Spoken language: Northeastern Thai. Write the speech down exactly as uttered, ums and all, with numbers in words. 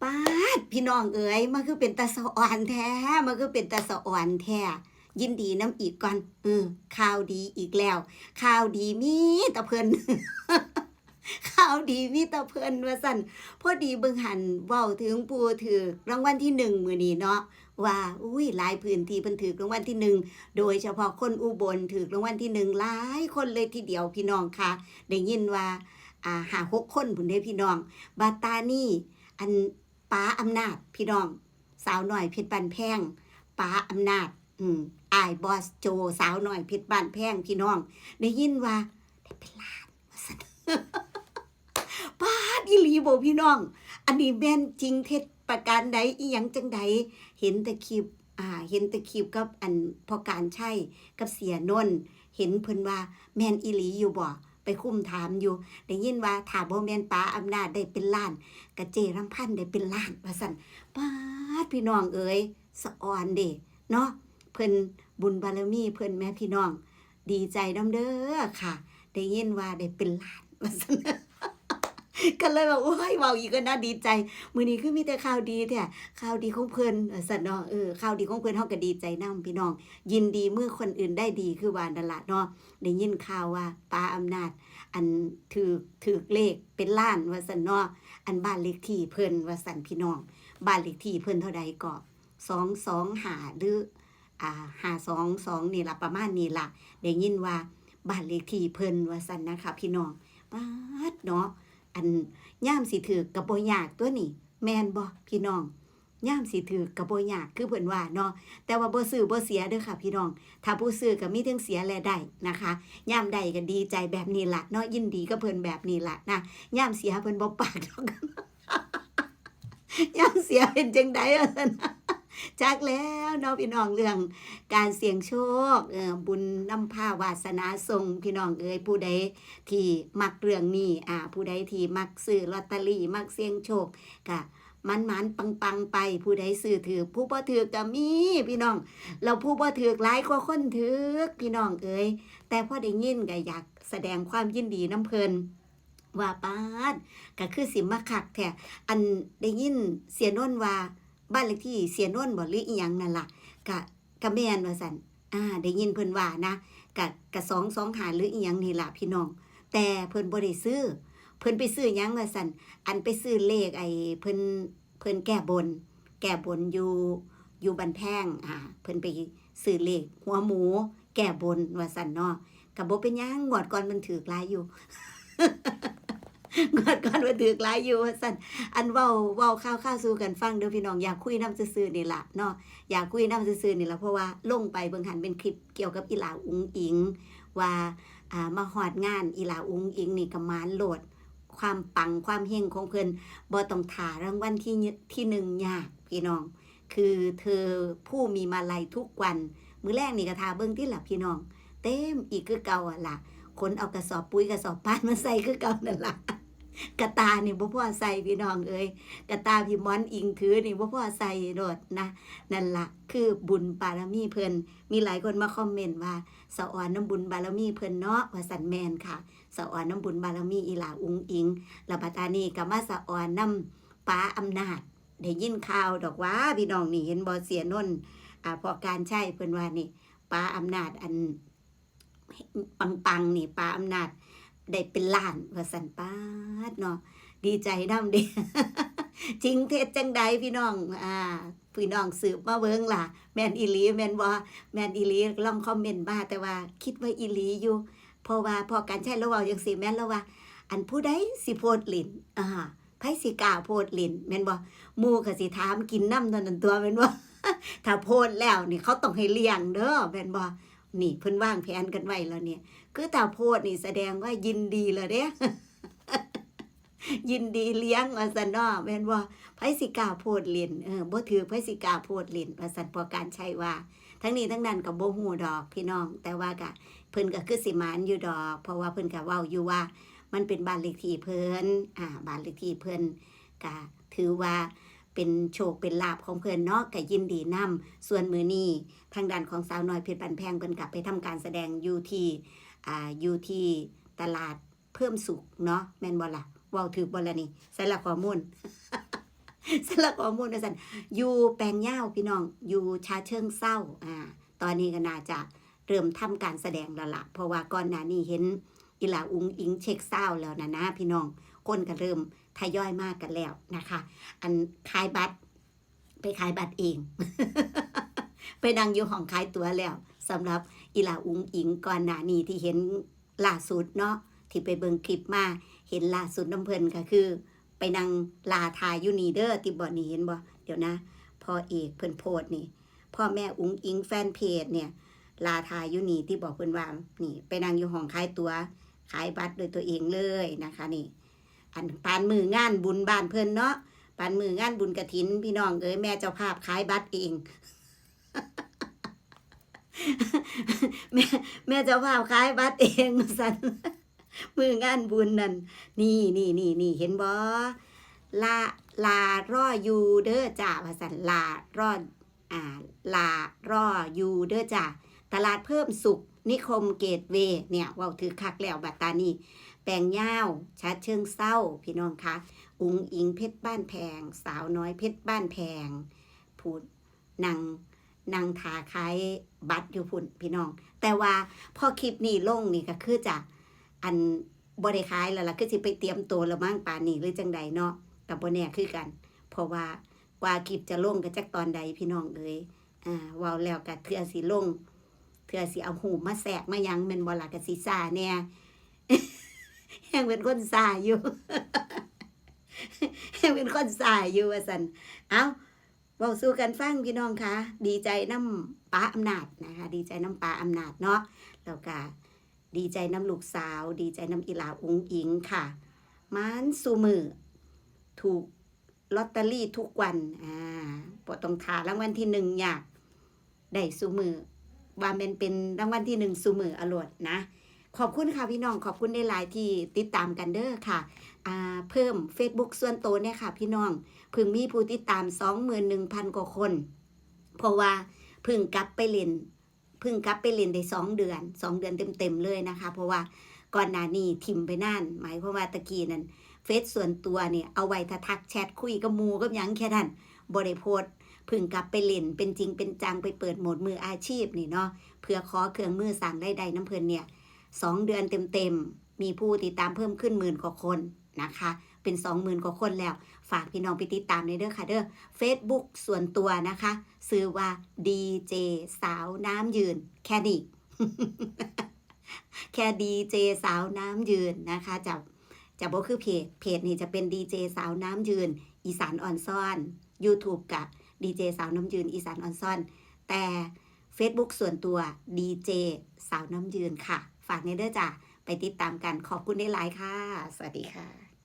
ป๊าด พี่น้องเอ๋ย มาคือเป็นตาสะออนแท้ มาคือเป็นตาสะออนแท้ ยินดีนำอีกก่อน เออ ข่าวดีอีกแล้ว ข่าวดีมีแต่เพิ่น ข่าวดีมีแต่เพิ่นว่าซั่น พอดีเบิ่งหั้นเว้าถึงผู้ถืกรางวัลที่หนึ่งมื้อนี้เนาะ ว่า อุ้ย หลายพื้นที่เพิ่นถืกรางวัลที่หนึ่ง โดยเฉพาะคนอุบลถืกรางวัลที่หนึ่งหลายคนเลยทีเดียวพี่น้องค่ะ ได้ยินว่า อ่า ห้าหกคนพุ้นเด้พี่น้อง บาดตานี่ อัน ป๋าอำนาจพี่น้อง สาวน้อยเพชรบ้านแพง ป๋าอำนาจ อืม อ้ายบอสโจ สาวน้อยเพชรบ้านแพงพี่น้อง ได้ยินว่าได้เป็นล้านว่าซั่น ป๊าด อีหลีบ่พี่น้อง อันนี้แม่นจริงเท็จประการใด อีหยังจั่งใด เห็นแต่คลิป อ่า เห็นแต่คลิปกับอันพ่อการชัยกับเสียนนท์ เห็นเพิ่นว่าแม่นอีหลีอยู่บ่ ไปคุมถามอยู่ ได้ยินว่าถ้าบ่แม่นป๋าอำนาจได้เป็นล้าน กะเจ้ลำพันได้เป็นล้านว่าซั่น ป๊าด พี่น้องเอ๋ย สะออนเด้เนาะ เพิ่นบุญบารมีเพิ่นแหมพี่น้อง ดีใจนำเด้อค่ะ ได้ยินว่าได้เป็นล้านว่าซั่น ก็เลยว่า โอ้ย เว้าอีกก็น่าดีใจ มื้อนี้คือมีแต่ข่าวดีแท้ ข่าวดีของเพิ่นว่าซั่นเนาะ เออ ข่าวดีของเพิ่น เฮาก็ดีใจนำพี่น้อง ยินดีเมื่อคนอื่นได้ดี คือว่านั่นล่ะเนาะ ได้ยินข่าวว่าป๋าอำนาจ อันถืก ถืกเลขเป็นล้านว่าซั่นเนาะ อันบ้านเลขที่เพิ่นว่าซั่นพี่น้อง บ้านเลขที่เพิ่นเท่าใดก็ สองสองห้า หรือ อ่า ห้าสองสอง นี่ล่ะ ประมาณนี้ล่ะ ได้ยินว่าบ้านเลขที่เพิ่นว่าซั่นนะคะพี่น้อง ป๊าด เนาะ อันยามสิถืกก็บ่ยากตั๊วนี่ แม่นบ่พี่น้อง ยามสิถืกก็บ่ยากคือเพิ่นว่าเนาะ แต่ว่าบ่ซื้อบ่เสียเด้อค่ะพี่น้อง ถ้าผู้ซื้อก็มีทั้งเสียและได้นะคะ ยามได้ก็ดีใจแบบนี้ล่ะเนาะ ยินดีกับเพิ่นแบบนี้ล่ะนะ ยามเสียเพิ่นบ่ปากดอก ยามเสียเป็นจั่งใดว่าซั่น จักแล้วเนาะพี่น้อง เรื่องการเสี่ยงโชค เอ่อ บุญนำพาวาสนาส่ง พี่น้องเอ๋ย ผู้ใดที่มักเรื่องนี้ อ่า ผู้ใดที่มักซื้อลอตเตอรี่ มักเสี่ยงโชค ก็หมานๆ ปังๆ ไป ผู้ใดซื้อถืก ผู้บ่ถืกก็มีพี่น้อง แล้วผู้บ่ถืกหลายกว่าคนถืก พี่น้องเอ๋ย แต่พอได้ยินก็อยากแสดงความยินดีนำเพิ่น ว่าป๊าด ก็คือสิมาคักแท้ อันได้ยินเสียนนท์ว่าบ้านเลขที่เสียนนท์บ่ หรืออีหยังนั่นล่ะ ก็ ก็แม่นว่าซั่น อ่า ได้ยินเพิ่นว่านะ ก็ ก็สองสองห้า หรืออีหยังนี่ล่ะพี่น้อง แต่เพิ่นบ่ได้ซื้อ เพิ่นไปซื้อหยังว่าซั่น อันไปซื้อเลขไอ้เพิ่น เพิ่นแก้บน แก้บนอยู่ อยู่บ้านแพง อ่า เพิ่นไปซื้อเลขหัวหมูแก้บนว่าซั่นเนาะ ก็บ่เป็นหยัง งวดก่อนมันถืกหลายอยู่ งวดก่อนมันถืกหลายอยู่ว่าซั่น อันเว้า เว้าข่าวๆ สู่กันฟังเด้อพี่น้อง อยากคุยนำซื่อๆ นี่ล่ะเนาะ อยากคุยนำซื่อๆ นี่ล่ะ เพราะว่าลงไปเบิ่งหั้นเป็นคลิปเกี่ยวกับอีหล่าอุ๋งอิ๋ง ว่า อ่า มาฮอดงานอีหล่าอุ๋งอิ๋งนี่ก็หมานโลด ความปังความเฮงของเพิ่น บ่ต้องท่ารางวัลที่ ที่หนึ่งยากพี่น้อง คือเธอผู้มีมาลัยทุกวัน มื้อแลงนี่ก็ท่าเบิ่งติล่ะพี่น้อง เต็มอีกคือเก่าหั่นล่ะ ขนเอากระสอบปุ๋ยกระสอบป่านมาใส่คือเก่านั่นล่ะ กะตานี่บ่พอใส่พี่น้องเอ๋ย กะตาพี่หมอนอิ๋งถือนี่บ่พอใส่โลดนะ นั่นล่ะ คือบุญบารมีเพิ่น มีหลายคนมาคอมเมนต์ว่า สะออนนำบุญบารมีเพิ่นเนาะ ว่าซั่น แม่นค่ะ สะออนนำบุญบารมีอีหล่าอุ๋งอิ๋ง แล้วบัดตานี้ก็มาสะออนนำป๋าอำนาจ ได้ยินข่าวดอกว่า พี่น้องนี่ เห็นบ่ เสียนนท์ อ่า พ่อการชัยเพิ่นว่านี่ ป๋าอำนาจ อัน ปังๆ นี่ ป๋าอำนาจได้เป็นล้านว่าซั่น ป๊าดเนาะ ดีใจนำเด้ จริงเท็จจั่งใดพี่น้อง อ่า พี่น้องสืบมาเบิ่งล่ะ แม่นอีหลีแม่นบ่ แม่นอีหลีลองคอมเมนต์มา แต่ว่าคิดว่าอีหลีอยู่ เพราะว่าพ่อการชัยลาวเว้าจั่งซี้แม่น ลาวว่า อันผู้ใดสิโพสต์เล่น อ่า ไผสิกล้าโพสต์เล่นแม่นบ่ หมู่ก็สิถามกินนำเท่านั้นตั่วแม่นบ่ ถ้าโพสต์แล้วนี่เขาต้องให้เลี้ยงเด้อแม่นบ่ นี่เพิ่นวางแผนกันไว้แล้วเนี่ย คือถ้าโพสต์นี่แสดงว่ายินดีแล้วเด้ ยินดีเลี้ยงว่าซั่นเนาะ แม่นบ่ ไผสิกล้าโพสต์เล่น เออ บ่ถืกไผสิกล้าโพสต์เล่นว่าซั่น พ่อการชัยว่า ทั้งนี้ทั้งนั้นก็บ่ฮู้ดอกพี่น้อง แต่ว่าก็ เพิ่นก็คือสิหมานอยู่ดอก เพราะว่าเพิ่นก็เว้าอยู่ว่ามันเป็นบ้านเลขที่เพิ่น อ่า บ้านเลขที่เพิ่น ก็ถือว่าเป็นโชคเป็นลาภของเพิ่นเนาะ ก็ยินดีนำ ส่วนมื้อนี้ทางด้านของสาวน้อยเพชรบ้านแพงเพิ่นก็ไปทำการแสดงอยู่ที่ อ่า อยู่ที่ตลาดเพิ่มสุขเนาะ แม่นบ่ล่ะ เว้าถืกบ่ล่ะนี่ ใส่ละข้อมูล สลักฮอร์โมนว่าซั่น อยู่แปลงยาวพี่น้อง อยู่ฉะเชิงเทรา อ่า ตอนนี้ก็น่าจะเริ่มทำการแสดงแล้วล่ะ เพราะว่าก่อนหน้านี้เห็นอีหล่าอุ๋งอิ๋งเช็คซาวด์แล้วนะนะพี่น้อง คนก็เริ่มทยอยมากันแล้วนะคะ อันขายบัตร ไปขายบัตรเอง ไปนั่งอยู่ห้องขายตั๋วแล้ว สำหรับอีหล่าอุ๋งอิ๋งก่อนหน้านี้ที่เห็นล่าสุดเนาะ ที่ไปเบิ่งคลิปมา เห็นล่าสุดนำเพิ่นก็คือ ไปนั่งล่าถ่าอยู่นี่เด้อ ติบ่นี่ เห็นบ่ เดี๋ยวนะ พ่อเอกเพิ่นโพสต์นี่ พ่อแม่อุ๋งอิ๋งแฟนเพจเนี่ย ล่าถ่าอยู่นี่ ติบ่ เพิ่นว่า นี่ ไปนั่งอยู่ห้องขายตั๋ว ขายบัตรด้วยตัวเองเลยนะคะนี่ อันปานมื้องานบุญบ้านเพิ่นเนาะ ปานมื้องานบุญกฐิน พี่น้องเอ้ย แม่เจ้าภาพขายบัตรเอง แม่ แม่เจ้าภาพขายบัตรเอง ว่าซั่น มื้องานบุญนั่น นี่ นี่ นี่ นี่ เห็นบ่ ล่า ล่ารออยู่เด้อจ้า ว่าซั่น ล่ารอ อ่า ล่ารออยู่เด้อจ้า ตลาดเพิ่มสุข นิคมเกตเวย์ เนี่ย เว้าถืกคักแล้ว บัดตานี้ แปลงยาว ฉะเชิงเทรา พี่น้องคะ อุ๋งอิ๋งเพชรบ้านแพง สาวน้อยเพชรบ้านแพง พูด นั่ง นั่งถ่าขายบัตรอยู่พุ้นพี่น้อง แต่ว่าพอคลิปนี้ลงนี่ก็คือจะ อัน บ่ได้ขายแล้วล่ะ คือสิไปเตรียมตัวแล้วมั้งป่านนี้หรือจั่งใดเนาะ ก็บ่แน่คือกัน เพราะว่ากว่าคลิปจะลงก็จักตอนใดพี่น้องเอ้ย อ่า เว้าแล้วก็เทื่อสิลง เทื่อสิเอารูปมาแทรกมาหยังแม่นบ่ล่ะ ก็สิช้าแหน่ แฮ่งเป็นคนช้าอยู่ แฮ่งเป็นคนช้าอยู่ว่าซั่น เอ้า เว้าสู่กันฟังพี่น้องคะ ดีใจนำป๊าอำนาจนะคะ ดีใจนำป๊าอำนาจเนาะ แล้วก็ดีใจนำลูกสาว ดีใจนำอีหล่าอุ๋งอิ๋งค่ะ หมานสู่มื้อ ถูกลอตเตอรี่ทุกวัน อ่า บ่ต้องถ่ารางวัลที่หนึ่งยาก ได้สู่มื้อ ว่าแม่นเป็นรางวัลที่หนึ่งสู่มื้อเอาโลดนะ ขอบคุณค่ะพี่น้อง ขอบคุณหลายๆที่ติดตามกันเด้อค่ะ อ่า เพิ่มเฟซบุ๊กส่วนตัวเนี่ยค่ะพี่น้อง เพิ่งมีผู้ติดตามสองหมื่นหนึ่งพันกว่าคน เพราะว่าเพิ่งกลับไปเล่น เพิ่งกลับไปเล่นได้สองเดือน สองเดือนเต็มๆเลยนะคะ เพราะว่าก่อนหน้านี้ถิ่มไปนาน หมายความว่าตะกี้นั่น เฟซส่วนตัวนี่เอาไว้ถ้าทักแชทคุยกับหมู่กับหยังแค่นั้น บ่ได้โพสต์ เพิ่งกลับไปเล่นเป็นจริงเป็นจัง ไปเปิดโหมดมืออาชีพนี่เนาะ เพื่อขอเครื่องมือสร้างรายได้นำเพิ่นเนี่ย สองเดือนเต็มๆ มีผู้ติดตามเพิ่มขึ้นหมื่นกว่าคนนะคะ เป็นสองหมื่นกว่าคนแล้ว ฝากพี่น้องไปติดตามแหน่เด้อค่ะเด้อ เฟซบุ๊กส่วนตัวนะคะ ชื่อว่า ดีเจ สาวน้ำยืน แค่นี้ แค่ ดีเจ สาวน้ำยืนนะคะ จะ จะบ่คือเพจ เพจนี่จะเป็น ดีเจ สาวน้ำยืน อีสานออนซอน YouTube กะ ดีเจ สาวน้ำยืน อีสานออนซอน แต่เฟซบุ๊กส่วนตัว ดีเจ สาวน้ำยืนค่ะ ฝากแหน่เด้อจ้า ไปติดตามกัน ขอบคุณหลายๆค่ะ สวัสดีค่ะ